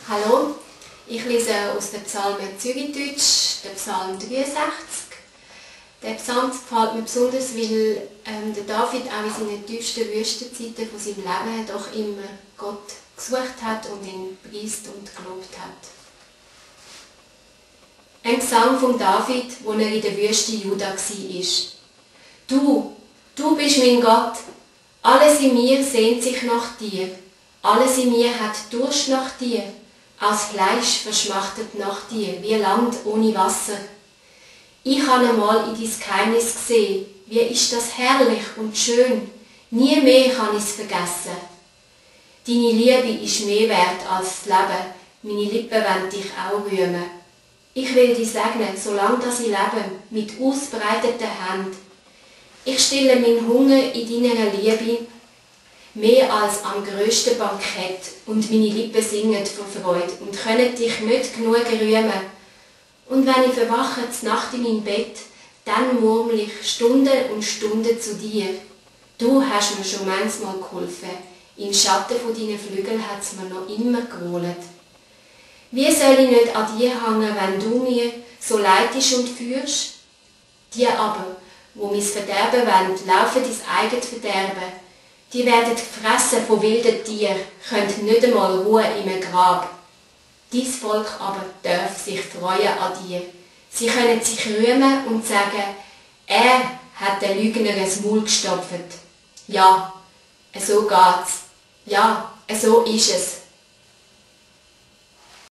Hallo, ich lese aus dem Psalm Zürichdeutsch, den Psalm 63. Der Psalm gefällt mir besonders, weil der David auch in seinen tiefsten Wüstenzeiten von seinem Leben doch immer Gott gesucht hat und ihn gepriesen und gelobt hat. Ein Gesang von David, wo er in der Wüste Juda war. Du bist mein Gott, alles in mir sehnt sich nach dir, alles in mir hat Durst nach dir, als Fleisch verschmachtet nach dir, wie Land ohne Wasser. Ich habe einmal in dein Geheimnis gesehen, wie ist das herrlich und schön, nie mehr kann ich es vergessen. Deine Liebe ist mehr wert als das Leben, meine Lippen wollen dich auch rühmen. Ich will dich segnen, solange ich lebe, mit ausbreiteten Händen. Ich stille meinen Hunger in deiner Liebe, mehr als am grössten Bankett, und meine Lippen singen vor Freude und können dich nicht genug rühmen. Und wenn ich verwache zur Nacht in meinem Bett, dann murmel ich Stunden und Stunden zu dir. Du hast mir schon manchmal geholfen, im Schatten von deinen Flügeln hat es mir noch immer gerolet. Wie soll ich nicht an dir hängen, wenn du mir so leitest und führst? Die aber, wo mein Verderben wollen, laufen ins eigene Verderben. Die werden gefressen von wilden Tieren, können nicht einmal ruhen im Grab. Dein Volk aber darf sich freuen an dir. Sie können sich rühmen und sagen, er hat den Lügner ins Maul gestopft. Ja, so geht's. Ja, so ist es.